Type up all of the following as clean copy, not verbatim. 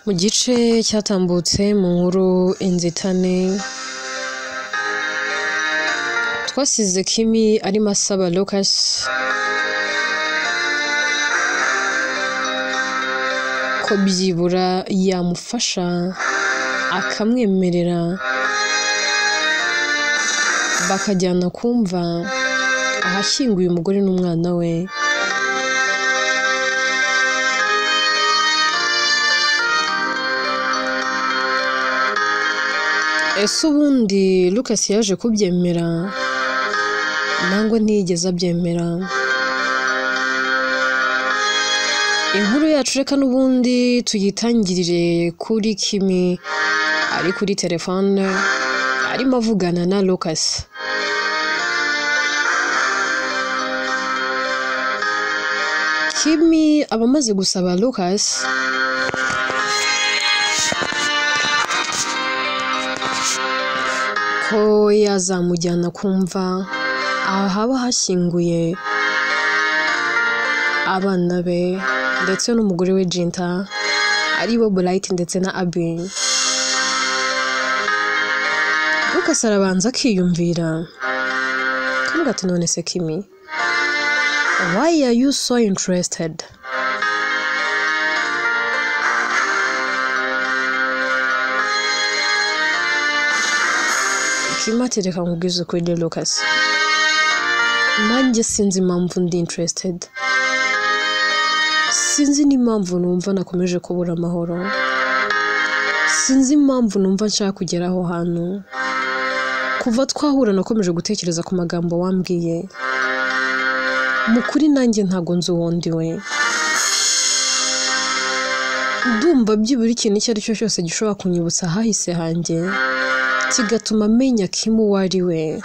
Mu gice cyatambutse mu nkuru Inzitane, twasize Kimi arimo asaba Lucas ko byibura yamufasha akamwemerera bakajyana kumva ahashyinguye umugore n'umwana we. Ese ubundi Lucas yaje kubyemera nangwa ntiyigeze abyemera? Inkuru yacu reka n'ubundi tuyitangirire kuri Kimi ari kuri telefone arimo avugana na Lucas. Kimi aba amaze gusaba Lucas ko yazamujyana kumva ahaba hashyinguye abana be ndetse n'umugore we Jinta, aribo Bright ndetse na Abby. Lucas arabanza akiyumvira akavuga ati none se Kimi, why are you so interested? Kimi ati reka nkubwize ukuri Lucas, nanjye sinzi impamvu ndi interested, sinzi n'impamvu numva nakomeje kubura amahoro, sinzi impamvu numva nshaka kugera aho hantu. Kuva twahura nakomeje gutekereza ku magambo wambwiye, mu kuri nanjye ntago nzi uwo ndi we. Ndumva byibura ikintu icyo ari cyo cyose gishobora kunyibutsa ahahise hanjye kigatuma menya Kim uwo ari we,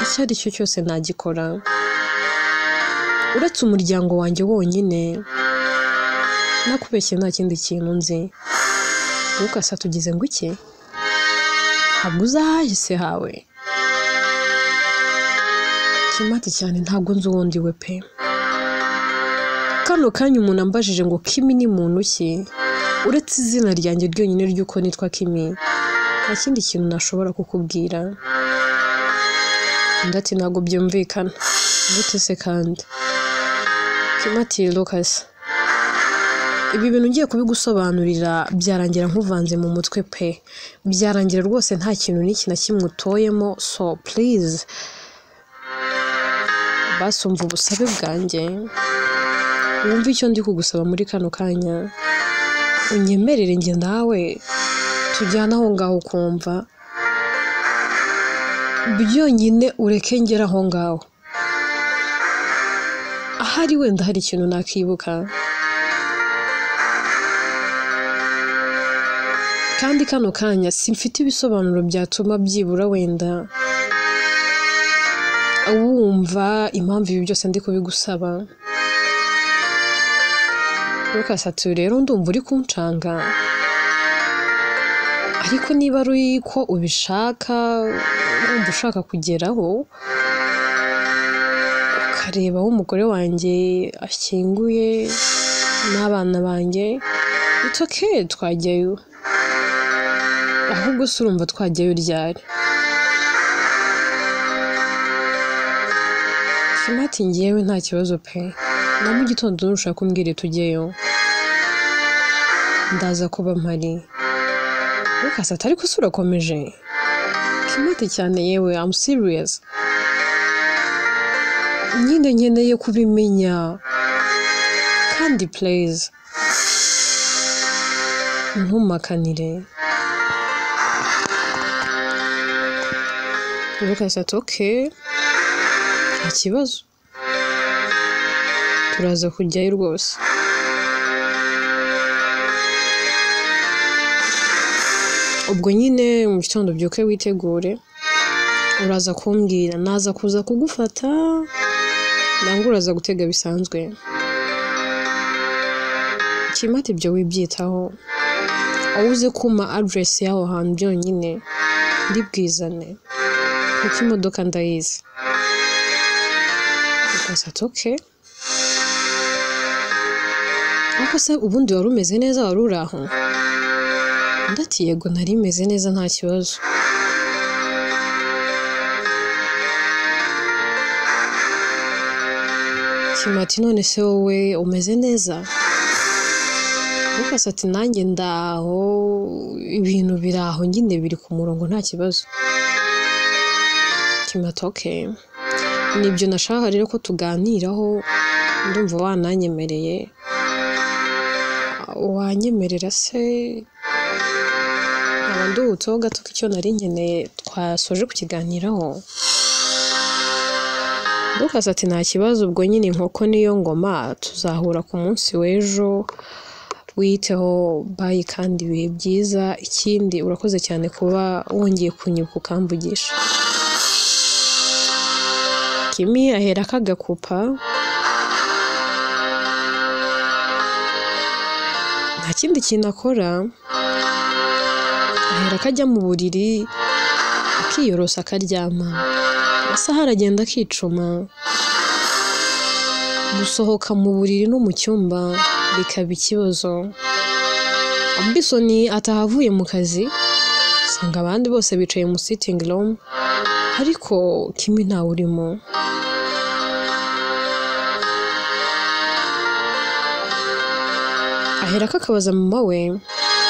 icyo ari cyo cyose nagikora. Uretse umuryango wanjye wonyine, nakubeshye nta kindi kintu nzi. Lucas atugize ngo iki? Ntabwo uzi ahahise hawe? Kim ati cyane ntabwo nzi uwo ndi we pe. Kano kanya umuntu ambajije ngo Kimi ni muntu ki, uretse izina ryanjye ryonyine ry'uko nitwa Kimi, nta kindi kintu nashobora kukubwira. Undi ati ntabwo byumvikana. Gute se kandi? Kim ati Lucas, ibi bintu ngiye kubigusobanurira byarangira nkuvanze mu mutwe pe, byarangira rwose nta kintu n'iki na kimwe utoyemo, so please basumva ubusabe bwanjye, wumve icyo ndi kugusaba muri kano kanya, unyemerere njye nawe tujyane aho ngaho ukumva byonyine, ureke ngera aho ngaho, ahari wenda hari ikintu nakibuka. Kandi kano kanya simfite ibisobanuro byatuma byibura wenda wumva impamvu ibi byose ndi kubigusaba. Lucas ati rero ndumva uri kuncanga, ariko niba ari ko ubishaka, wumva ushaka kugeraho ukareba aho umugore wanjye ashyinguye n'abana banjye, it's okay, twajyayo. Ahubwo se urumva twajyayo ryari? Kim ati njyewe nta kibazo pe, na mu gitondo nushaka umbwire tujyeyo, ndaza kuba mpari. Lucas ati ariko se urakomeje? Kim ati cyane yewe, I'm serious, nyine nkeneye kubimenya, kandi please ntumakanire. Lucas ati okay, nta kibazo, turaza kujyayo rwose. Ubwo nyine mu gitondo byuke witegure, uraza kumbwira, naza kuza kugufata nangwa uraza gutega bisanzwe. Kim ati ibyo wibyitaho, wowe uze kumpa address y'aho hantu byonyine ndibwizane, kuko imodoka ndayizi. Lucas ati okay. Ariko se ubundi wari umeze neza, wari uri aho? Undi ati yego nari meze neza nta kibazo. Kim ati none se wowe umeze neza? Lucas ati nanjye ndaho, ibintu biri aho nyine biri ku murongo nta kibazo. Kim ati okay, nibyo nashaka rero ko tuganiraho, ndumva wananyemereye. Wanyemerera se nkaba nduhutseho gato ko icyo nari nkeneye twasoje kukiganiraho? Lucas ati nta kibazo, ubwo nyine inkoko niyo ngoma, tuzahura ku munsi w'ejo, wiyiteho, bayi kandi ibihe byiza, ikindi urakoze cyane kuba wongeye kunyibuka ukamvugisha. Kimi ahera akagakupa, nta kindi kintu akora, ahera akajya mu buriri akiyorosa akaryama, amasaha aragenda akicuma, gusohoka mu buriri no mu cyumba bikaba ikibazo. Robinson ataha avuye mu kazi, asanga abandi bose bicaye mu sitting room, ariko Kimi ntawe urimo. Aherako akabaza mama we,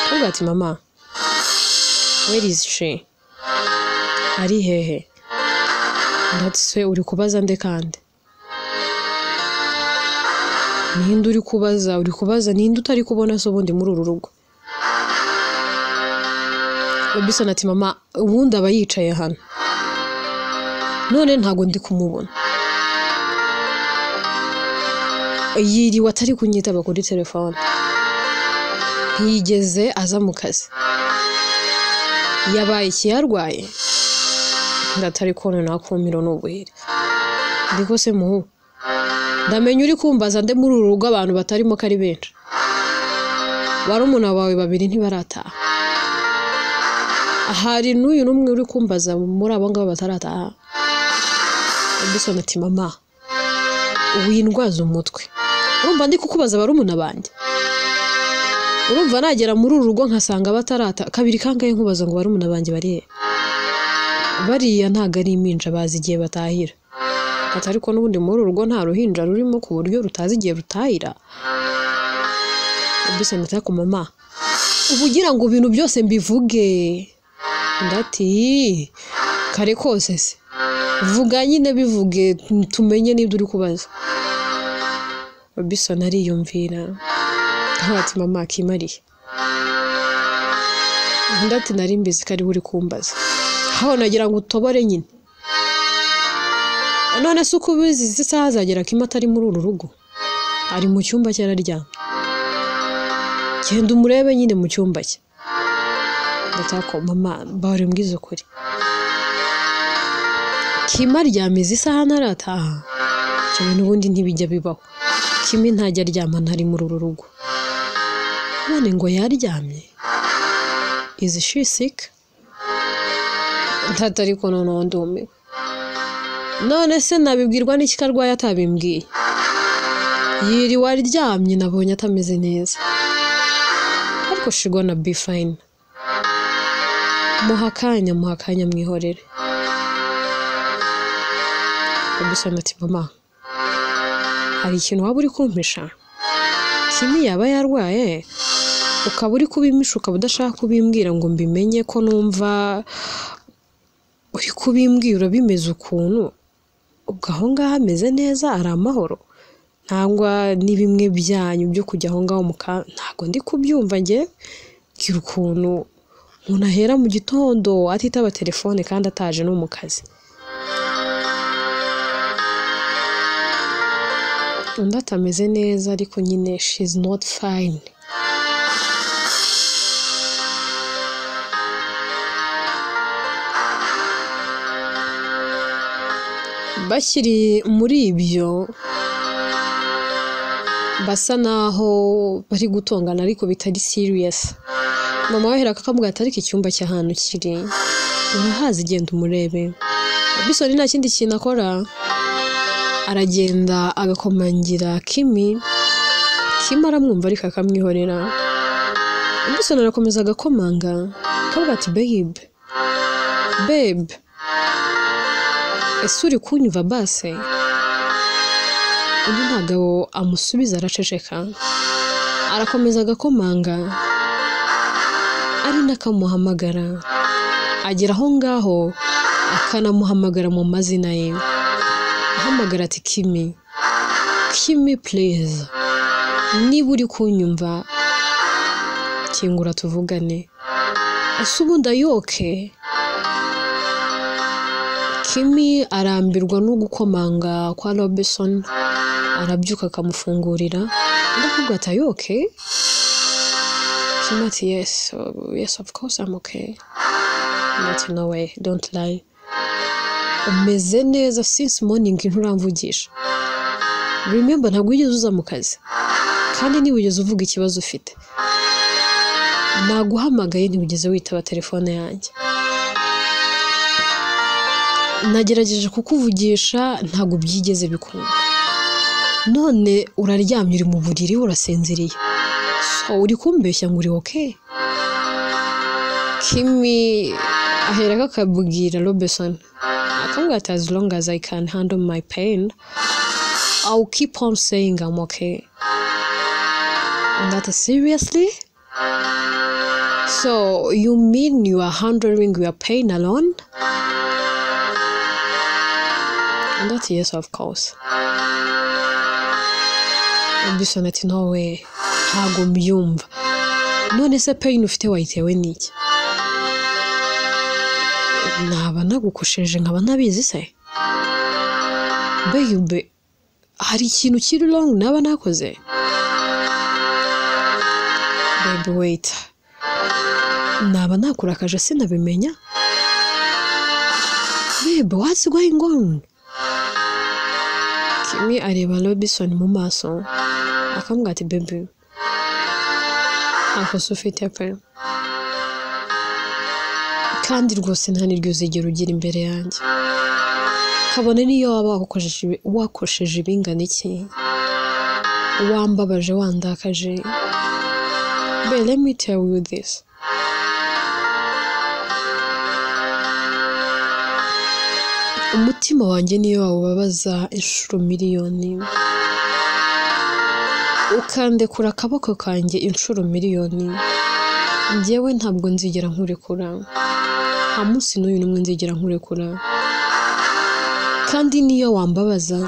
akavuga ati mama, where is she? Ari hehe? Undi ati se uri kubaza nde kandi? Ninde uri kubaza? Uri kubaza ninde utari kubona se ubundi muri uru rugo? Robinson ati mama, ubundi aba yicaye hano, none ntago ndi kumubona, yiriwe atari kunyitaba kuri telefone, ntiyigeze aza mu kazi, yabaye ikiyarwaye, ndatari kubona nakumiro n'ubuheri. Ndiko se muhu, ndamenya uri kumbaza nde muri uru rugo abantu batarimo ko ari benshi, barumuna bawe babiri ntibarataha, hari n'uyu n'umwe uri kumbaza muri abo ngabo batarataha. Robinson ati mama, windwaza umutwe, urumva ndi kukubaza barumuna banjye, urumva nagera muri uru rugo nkasanga batarata kabiri kangahe nkubaza ngo barumuna banjye bari he? Bariya ntago ari impinja, bazi igihe batahira. Ati ariko n'ubundi muri uru rugo nta ruhinja rurimo ku buryo rutazi igihe rutahira. Robinson ati ariko mama, uba ugira ngo ibintu byose mbivuge? Undi ati kare kose se, vuga nyine bivuge tumenye n'ibyo uri kubaza. Robinson ariyumvira, ati mama kimariye. Undi ati nari mbizi ko ariwe uri kumbaza, aho nagira ngo utobore nyine. None se uko ubizi izi saha azagera Kim atari muri uru rugo, ari mu cyumba cye araryamye, genda umurebe nyine mu cyumba cye. Ndatako mama, bari mbwize ukuri, Kim aryamye izi saha ntarataha, ibyo bintu ubundi ntibijya bibaho, Kim ntajya aryama ntari muri uru rugo, none ngo yaryamye, is she sick? Ntatari ko noneho ndumiwe. None se nabibwirwa n'iki ko arwaye atabimbwiye? Yiriwe aryamye nabonye atameze neza, ariko she gonna be fine. Muha akanya, muha akanya mwihorere. Robinson ati mama, hari ikintu waba uri kumpisha? Kimi yaba yarwaye ukaba uri kubimisha, ukaba udashaka kubimbwira ngo mbimenye, ko numva uri kubimbwira bimeze ukuntu, ubwo aho ngaho ameze neza ari amahoro, nangwa ni bimwe byanyu byo kujya aho ngaho muka, ntago ndi kubyumva njye. Bwira ukuntu umuntu ahera mu gitondo atitaba telefone kandi ataje no mu kazi. Undi atameze neza ariko nyine she's not fine. Bakiri muri ibyo basa naho bari gutongana ariko bitari serious. Mama we ahera akamubwira ati ariko icyumba cy'ahantu kiri urahazi, genda umurebe. Robinson nta kindi kintu akora, aragenda agakomangira Kimi. Kimi aramwumva ariko akamwihorera. Robinson arakomeza agakomanga akavuga ati babe, babe, ese uri kunyumva base? Undi ntagabo amusubiza araceceka, arakomeza agakomanga ari nakamuhamagara, agera aho ngaho akanamuhamagara mu mazina ye, ahamagara ati Kimi, Kimi please, niba uri kunyumva kingura tuvugane, ese ubundi ayoke? Kimi arambirwa no gukomanga kwa Robinson, arabyuka akamufungurira, ndakubwira ati are you okay? Kimi ati yes, yes of course I'm okay. Ati no way, don't lie. Umeze neza since morning nturamvugisha. Remember ntabwo wigeze uza mu kazi, kandi ntiwigeze uvuga ikibazo ufite. Naguhamagaye ntiwigeze witaba telefone yanjye. Nagerageje kukuvugisha ntabwo byigeze bikunda. None uraryamye uri mu buriri urasinziriye. So uri kumbeshya ngo uri okay? Kimi aherako akabwira Robinson, akamubwira ati as long as I can handle my pain, I'll keep on saying I'm okay. And that is seriously? So you mean you are handling your pain alone? And that yes, of course. Robinson ati no way, ntabwo mbyumva. None se pain ufite wayitewe n'iki? Naba nagukosheje nkaba ntabizi se? Babe, hari ikintu kiri wrong naba nakoze? Babe wait, naba nakurakaje sinabimenya? Babe, what's going on? Kimi areba Robinson mu maso akamubwira ati baby, nta kosa ufite pe, kandi rwose nta n'iryo uzigera ugira imbere yanjye, kabone n'iyo waba wakosheje ibingana iki, wambabaje wandakaje. But let me tell you this, umutima wanjye niyo wawubabaza inshuro miliyoni, ukandekura akaboko kanjye inshuro miliyoni, njyewe ntabwo nzigera nkurekura, nta munsi n'uyu n'umwe nzigera nkurekura, kandi niyo wambabaza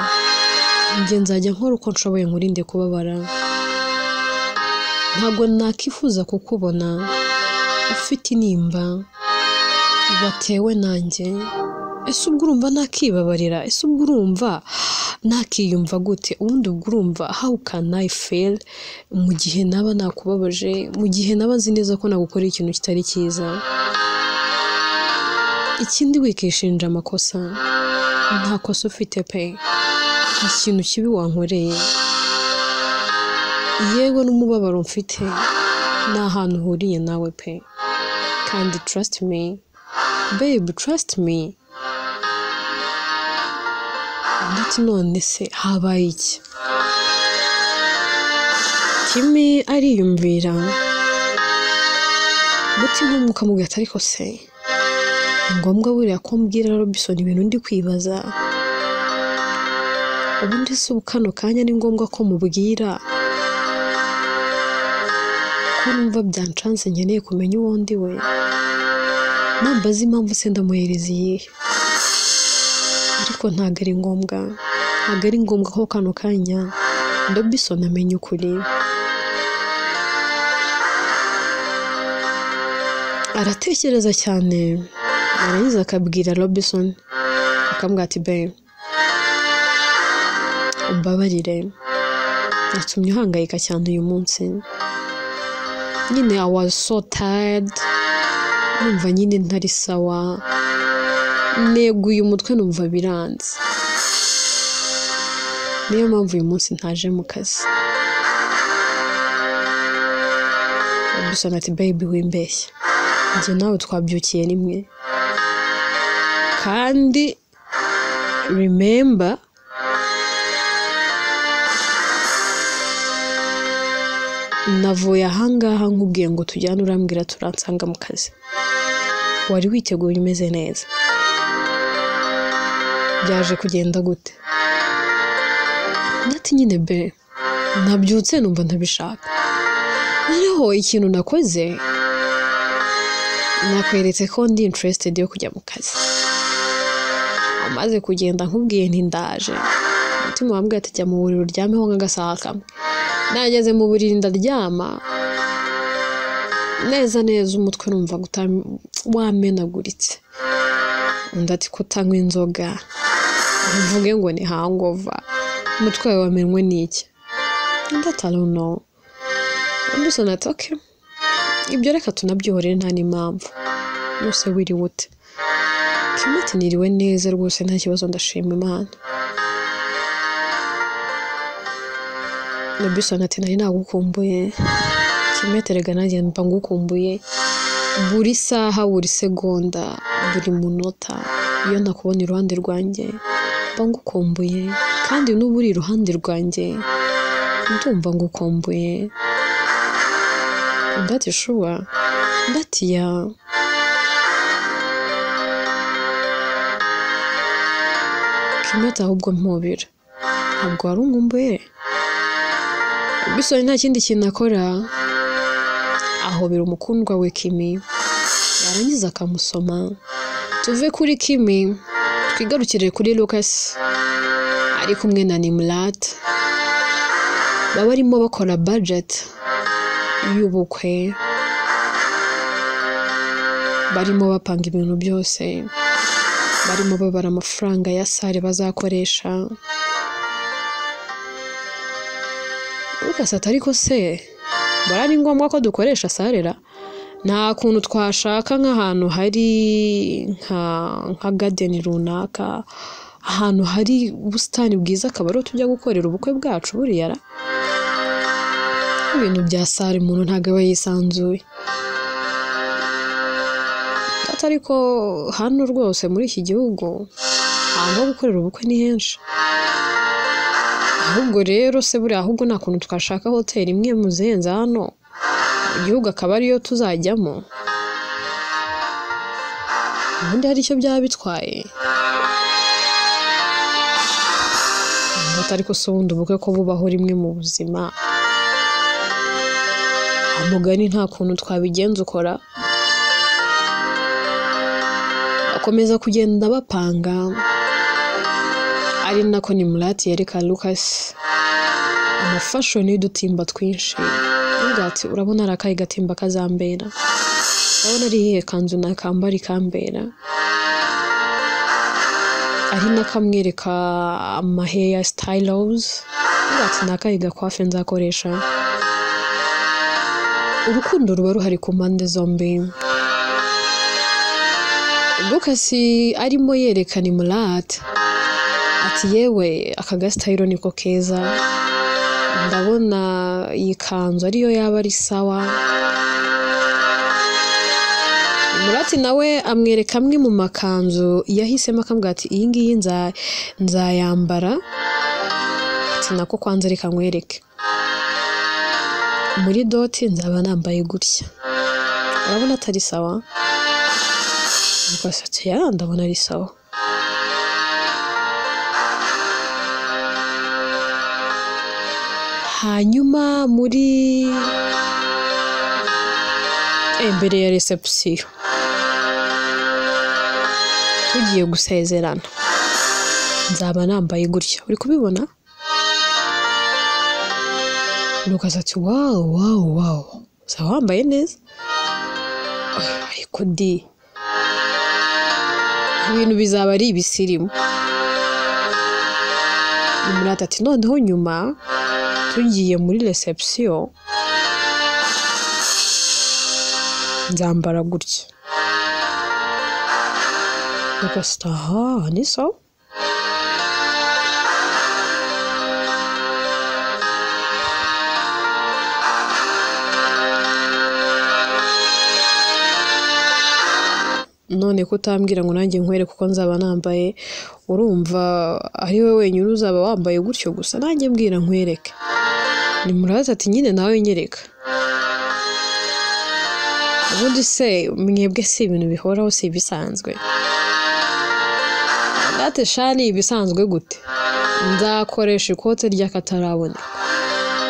njye nzajya nkora uko nshoboye nkurinde kubabara. Ntabwo nakifuza kukubona ufite intimba watewe nanjye. Ese ubwo urumva nakibabarira? Ese ubwo urumva nakiyumva gute? Ubundi ubwo urumva how can I feel mu gihe naba nakubabaje, mu gihe naba nzi neza ko nagukoreye ikintu kitari cyiza? Ikindi wikishinja amakosa, nta kosa ufite pe, nta kintu kibi wankoreye, yewe n'umubabaro mfite nta hantu uhuriye nawe pe, kandi trust me babe, trust me. Ati none se habaye iki? Kimi ariyumvira, umutima umwe ati ariko se ni ngombwa buriya ko mbwira Robinson ibintu ndi kwibaza? Ubundi se ubu kano kanya ni ngombwa ko mubwira ko numva byancanse nkeneye kumenya uwo ndi we? Nambaza impamvu se ndamuhereza iyihe? Ariko ntabwo ari ngombwa, ntabwo ari ngombwa ko kano kanya Robinson amenya ukuri. Aratekereza cyane, yarangiza akabwira Robinson, akamubwira ati babe, umbabarire, natumye uhangayika cyane uyu munsi, nyine I was so tired, numva nyine ntari sawa, neguye umutwe numva biranze, niyo mpamvu uyu munsi ntaje mu kazi. Robinson ati baby wimbeshya, njye nawe twabyukiye rimwe, kandi remember Navuye ahangaha nkubwiye ngo tujyane urambwira turansanga mu kazi. Wari witeguye umeze neza. Byaje kugenda gute? Ati nyine be nabyutse numva ntabishaka. Noneho ikintu nakoze nakweretse ko ndi interested yo kujya mu kazi. Amaze kugenda nkubwiye nti ndaje. Umutima wambwiye ati jya mu buriri uryameho nk'agasaha kamwe. Nageze mu buriri ndaryama neza neza umutwe numva wamenaguritse. Undi ati kutanywa inzoga mvuge ngo ni hangover, umutwe wawe wamenwe n'iki? Undi ati I don't know. Undi usona ati okay, ibyo reka tunabyihorere nta n'impamvu. Nose wiriwe ute? Kim ati niriwe neza rwose nta kibazo ndashima Imana. Robinson ati nari nagukumbuye. Kim ati erega nanjye mba ngukumbuye buri saha, buri segonda, buri munota, iyo ntakubona iruhande rwanjye mba ngukumbuye, kandi n'ubu uri iruhande rwanjye ndumva ngukumbuye. Undi ati shuwa? Undi ati ya. Kim ati ahubwo mpobera, ntabwo wari unkumbuye? Robinson nta kindi kintu akora, ahobera umukundwa we Kimi, yarangiza akamusoma. Tuve kuri Kimi twigarukire kuri Lucas ari kumwe na Nimrat, baba barimo bakora budget y'ubukwe, barimo bapanga ibintu byose, barimo babara amafaranga ya sale bazakoresha. Lucas ati ariko se bora ari ngombwa ko dukoresha sale ra? Nta kuntu twashaka nk'ahantu hari nka garden runaka, ahantu hari ubusitani bwiza akaba ariho tujya gukorera ubukwe bwacu buriya ra? Ibintu bya sale umuntu ntabwo aba yisanzuye. Ariko hano rwose muri iki gihugu ahantu ho gukorera ubukwe ni henshi. Ahubwo rero se buriya ahubwo nta kuntu twashaka hoteli imwe mu zihenze hano mu gihugu akaba ariyo tuzajyamo, ubundi hari icyo byaba bitwaye. Ariko se ubundi ubukwe ko bubaho rimwe mu buzima, amugani nta kuntu twabigenza ukora. Bakomeza kugenda bapanga, ari nako Nimrat yereka Lucas amafashoni y'udutimba twinshi. Avuga ati urabona ari akahe gatimba kazambera, urabona ari iyihe kanzu nakambara ikambera. Ari nako amwereka amahair styles, avuga ati ni akahe gakwafe nzakoresha. Urukundo ruba ruhari ku mpande zombi. Lucas arimo yereka Nimrat ati yewe aka gasitayiro niko keza, ndabona iyi kanzu ariyo yaba ari sawa. Nimrat nawe amwereka amwe mu makanzu yahisemo akamubwira ati iyi ngiyi nzayambara, ati nako kwanza reka nkwereke muri doti nzaba nambaye gutya, urabona atari sawa? Lucas ati ya ndabona ari sawa. Hanyuma muri imbere ya reception tugiye gusezerana nzaba nambaye gutya, uri kubibona? Lucas ati wow wow wow, uzaba wambaye neza. Ariko di ibintu bizaba ari ibisirimu. Nimrat ati noneho nyuma tugiye muri reception nzambara gutya. Lucas ati aha ni sawa. None ko utambwira ngo nanjye nkwere kuko nzaba nambaye, urumva ari wowe wenyine uzaba wambaye gutyo gusa, nanjye mbwira nkwereke. Nimrat ati nyine nawe nyereka. Ubundi se mwebwe si ibintu bihoraho, si ibisanzwe? Agathe shani ibisanzwe gute? Nzakoresha ikote ry'akataraboneka.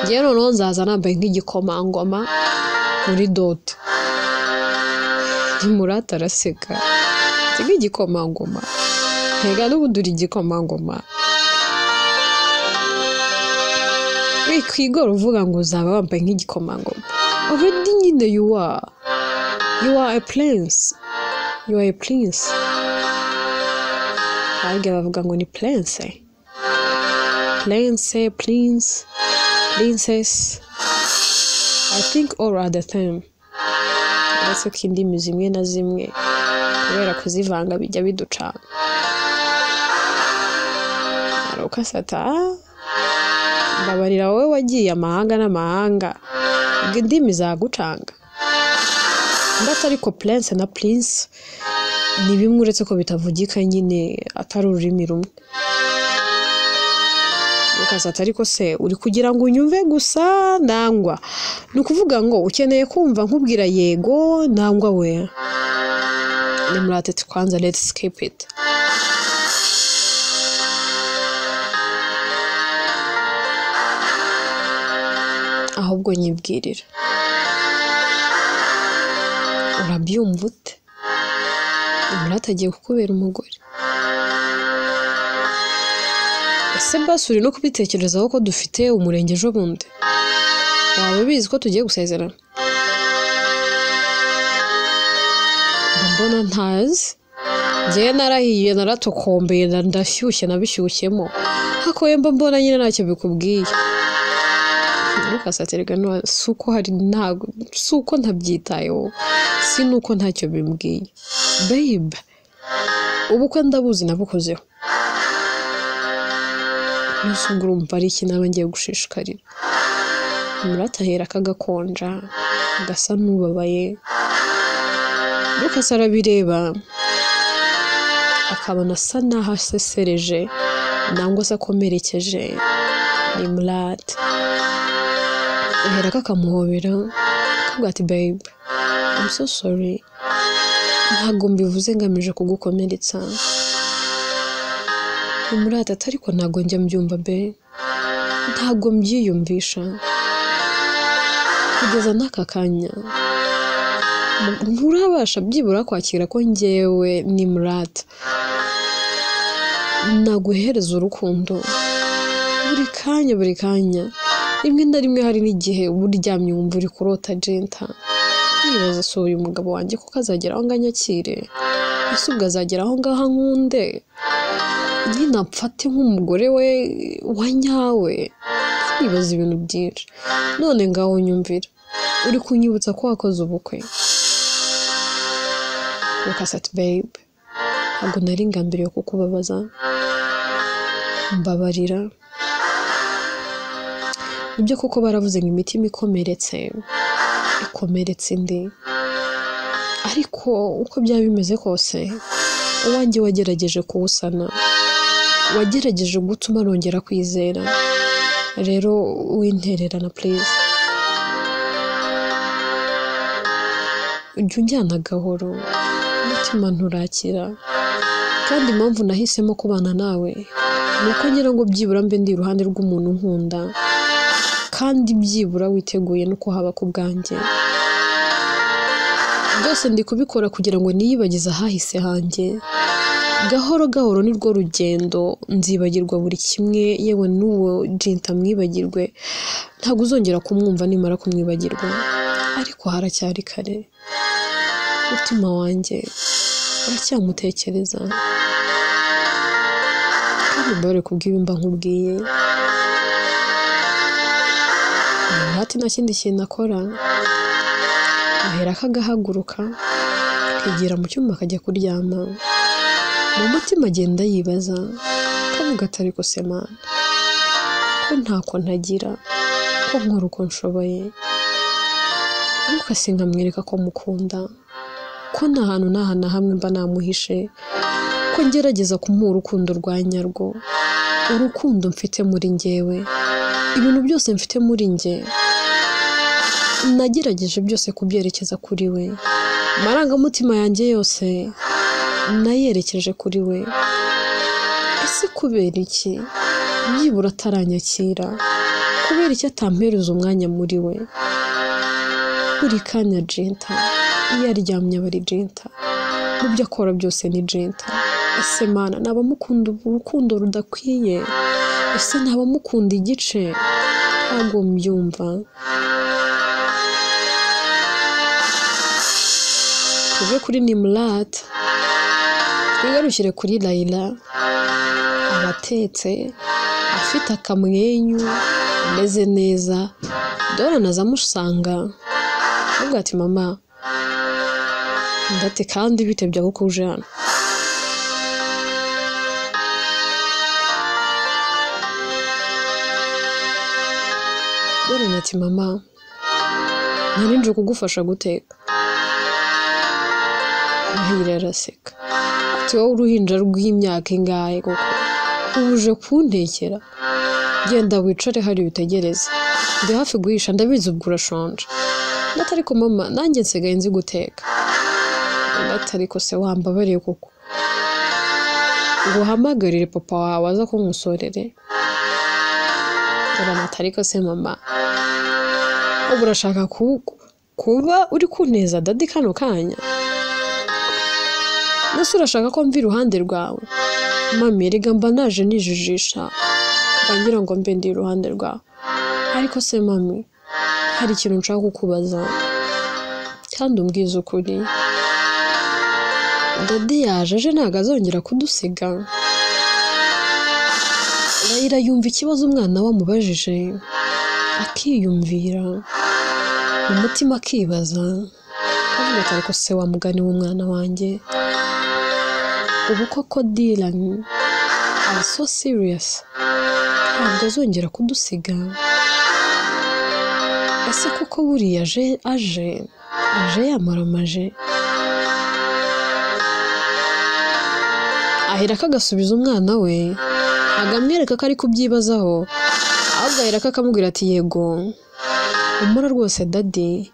Njyewe noneho nzaza nambaye nk'igikomangoma muri dote. Nimurata araseka. Si nk'igikomangoma. Ntega n'ubundi uri igikomangoma. Wikwigora uvuga ngo uzaba wambaye nk'igikomangoma. Already nyine you are. You are a prince. You are a prince. Harya bavuga ngo ni prince. Prince, prince, princess. I think all are the same. Uretse ko indimi zimwe na zimwe kubera kuzivanga bijya biducana. Arukasata mbabarira wowe wagiye amahanga n'amahanga, ubwo indimi zagucanga. Ndetse ariko prince na prince ni bimwe, uretse ko bitavugika nyine atari ururimi rumwe. Ukasata ariko se uri kugira ngo unyumve gusa nangwa ni ukuvuga ngo ukeneye kumva nkubwira yego nangwa we? Nimurate kwanza, let's skip it. Ahubwo nyibwirira, urabyumva ute? Nimurate agiye kukubera umugore. Ese basi uri no kubitekerezaho ko dufite umurenge ejo bundi? Waba ubizi ko tugiye gusezerana? Mbona ntazi. Njyewe narahiye, naratokombeye, ndashyushye, nabishyushyemo. Ariko we mba mbona nyine ntacyo bikubwiye. Ntukasaterega, si uko hari ntago, si uko ntabyitayeho, si nuko ntacyo bimbwiye. Babe, ubukwe ndabuzi nabukozeho. Nusubwo urumva ari iki naba ngiye gushishikarira? Muratahera kagakonja, gasa n'ubabaye. Lucas arabireba akabona asa naho asesereje nangwa se akomerekeje. Ni Murata. Ahera kakamuhobera akavuga ati babe, I'm so sorry, ntabwo mbivuze ngamije kugukomeretsa. Murata ati ariko ntabwo njya mbyumva be, ntabwo mbyiyumvisha kugeza n'aka kanya. Nturabasha byibura kwakira ko njyewe ni Murata naguhereza urukundo buri kanya buri kanya. Rimwe na rimwe hari n'igihe uba uryamye wumva uri kurota Jenta, wibaza si uyu mugabo wanjye kuko azagera aho nganyakire, ese ubwo azagera aho ngaho nkunde, nyine amfate nk'umugore we wa nyawe. Nibaza ibintu byinshi. None ngaho nyumvira, uri kunyibutsa ko wakoze ubukwe. Lucas ati babe, ntabwo nari ngambiriye kukubabaza, mbabarira. Nibyo koko baravuze ngo imitima ikomeretse ikomeretse indi, ariko uko byaba bimeze kose uwanjye wagerageje kuwusana, wagerageje gutuma nongera kwizera. Rero wintererana please, ujya unjyana gahoro, umutima nturakira. Kandi impamvu nahisemo kubana nawe ni uko ngira ngo byibura mbe ndi iruhande rw'umuntu nkunda, kandi byibura witeguye no kuhaba ku bwanjye. Byose ndi kubikora kugira ngo niyibagize ahahise hanjye. Gahoro gahoro nirwo rugendo, nzibagirwa buri kimwe, yewe n'uwo Jinta mwibagirwe, ntabwo uzongera kumwumva nimara kumwibagirwa. Ariko haracyari kare, umutima wanjye uracyamutekereza. Kandi mbabare kubw'ibi mba nkubwiye. Ati nta kindi kintu akora, ahera akagahaguruka akigira mu cyumba akajya kuryama. Mu mutima agenda yibaza, akavuga ati ariko se Mana, ko ntako ntagira, ko nkora uko nshoboye, Lucas nkamwereka ko mukunda, ko nta hantu n'aha na hamwe mba namuhishe, ko ngerageza kumuha urukundo rwa nyarwo, urukundo mfite muri njyewe, ibintu byose mfite muri njye Nagerageje byose kubyerekeza kuri we, amarangamutima yanjye yose nayerekeje kuri we. Ese kubera iki byibura ataranyakira? Kubera iki atampereza umwanya muri we? Buri kanya Jinta, iyo aryamye aba ari Jinta, mu byo akora byose ni Jinta. Ese Mana, naba mukunda urukundo rudakwiye? Ese naba mukunda igice? Ntabwo mbyumva. Tuve kuri Nimrat twigarukire kuri Layla. Abatetse afite akamwenyu, ameze neza. Dore aza amusanga avuga ati mama, ndate kandi bite byawe ko uje hano? Dore ati mama, nari nje kugufasha guteka. Layla araseka ati wowe uruhinja rw'imyaka ingahe koko ubu uje kuntekera? Genda wicare hari utegereze, ndi hafi guhisha, ndabizi ubwo urashonje. Ndati ariko mama, nanjye nsigaye nzi guteka. Ndati ariko se wambabariye koko, nguhamagarire papa wawe aza kunkusorere? Ati ariko se mama, ubu urashaka kuba uri kunteza dadi kano kanya? Nase urashaka ko mva iruhande rwawe? Mami, erega mba naje nijijisha, mba ngira ngo mbe ndi iruhande rwawe. Ariko se mami, hari ikintu nshaka kukubaza kandi umbwize ukuri. Dadi yaje aje ntabwo azongera kudusiga? Layla yumva ikibazo umwana we amubajije, akiyumvira mu mutima, akibaza avuga ati ariko se wa mugani w'umwana wanjye, ubu koko Dylan ari so serious, ntabwo azongera kudusiga? Ese koko buriya aje aje aje yamaramaje? Aherako agasubiza umwana we, agamwereka ko ari kubyibazaho, ahubwo aherako akamubwira ati yego umura rwose dadi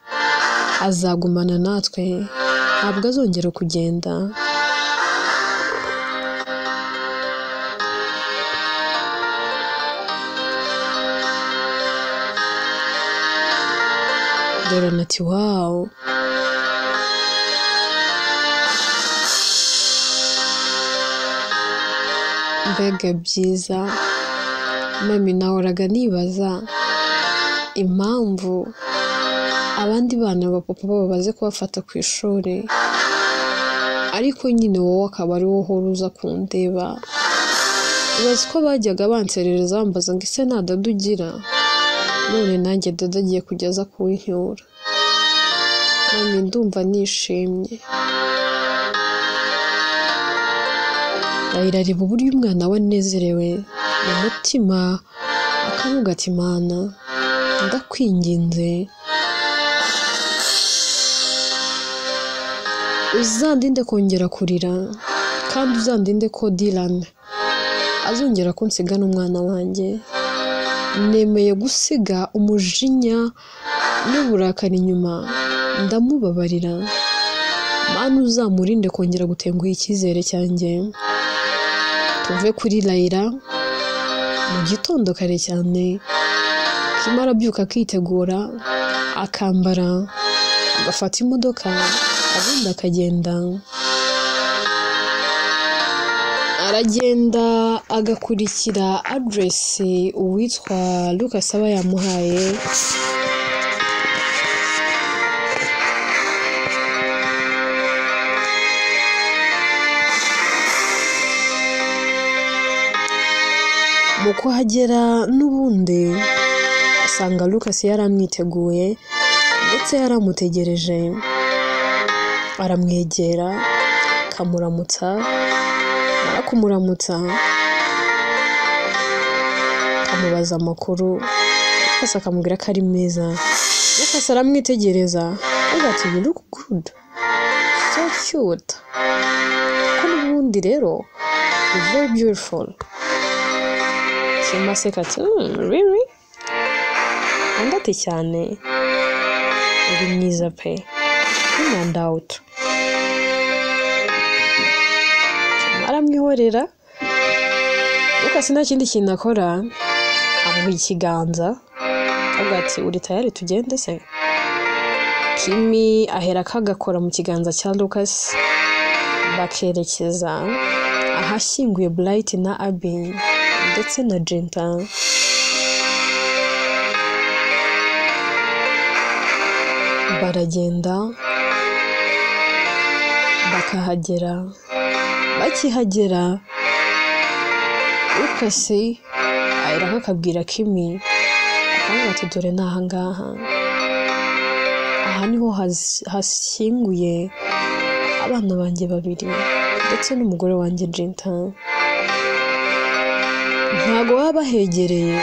azagumana natwe, ntabwo azongera kugenda. Dore ati wawu, mbega byiza. Mami, nahoraga nibaza impamvu abandi bana ba papa babo baze kubafata ku ishuri, ariko nyine wowe akaba ari wowe uhora uza kundeba. Ubazi ko bajyaga banserereza bambaza ngo ese nta dada ugira? None nanjye dada agiye kujya aza kuwincyura. Mami, ndumva nishimye. Layla areba uburyo umwana we anezerewe mu mutima, akavuga ati Mana, ndakwinginze uzandinde kongera kurira, kandi uzandinde ko Dylan azongera kunsiga n'umwana wanjye. Nemeye gusiga umujinya n'uburakari inyuma, ndamubabarira. Mana, uzamurinde kongera gutenguha icyizere cyanjye. Tuve kuri Layla. Mu gitondo kare cyane, Kim arabyuka akitegura, akambara, agafata imodoka, ubundi akagenda. Aragenda agakurikira aderesi uwitwa Lucas aba yamuhaye. Mu kuhagera n'ubundi asanga Lucas yaramwiteguye ndetse yaramutegereje. Aramwegera akamuramutsa, amara kumuramutsa akamubaza amakuru. Lucas akamubwira ko ari meza. Lucas aramwitegereza avuga ati you look good, so cute, ko n'ubundi rero you're very beautiful. Kim aseka ati really? Undi ati cyane. Uri mwiza pe, ntunandawuta. Aramwihorera. Lucas nta kindi kintu akora, amuha ikiganza avuga ati uri tayari tugende se? Kimi ahera akagakora mu kiganza cya Lucas, bakerekeza ahashyinguye Bright na Abby ndetse na Jenta. Baragenda bakahagera, bakihagera Lucas ahera akabwira Kimi akamubwira ati dore ni aha ngaha, aha niho hashyinguye abana banjye babiri ndetse n'umugore wanjye Jenta. Ntago baba bahegereye,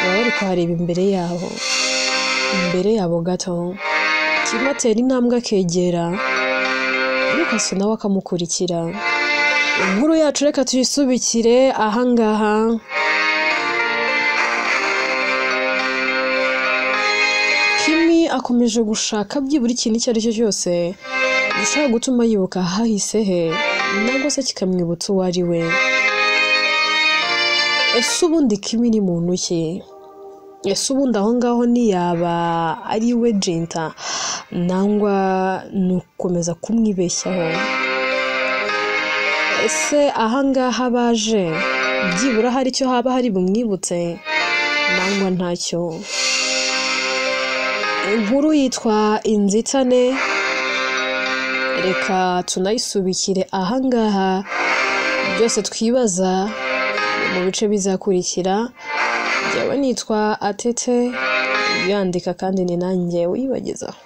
baba bari kuhareba imbere yabo, imbere yabo gato. Kimi atera intambwe akegera Lucas nawe akamukurikira. Inkuru yacu reka tuyisubikire ahangaha. Kimi akomeje gushaka byibura ikintu icyo ari cyo cyose gishobora gutuma yibuka ahahise he, nangwa se kikamwibutsa uwo ari we. Ese ubundi Kimi ni muntu ki? Ese ubundi aho ngaho ntiyaba ari we Jenta, nangwa ni ugukomeza kumwibeshyaho? Ese ahangaha baje byibura hari icyo haba hari bumwibutse, nangwa ntacyo? Inkuru yitwa Inzitane, reka tunayisubikire ahangaha. Byose twibaza mu bice bizakurikira. Njyewe nitwa Atete, yandika kandi ni nanjye uyibagezaho.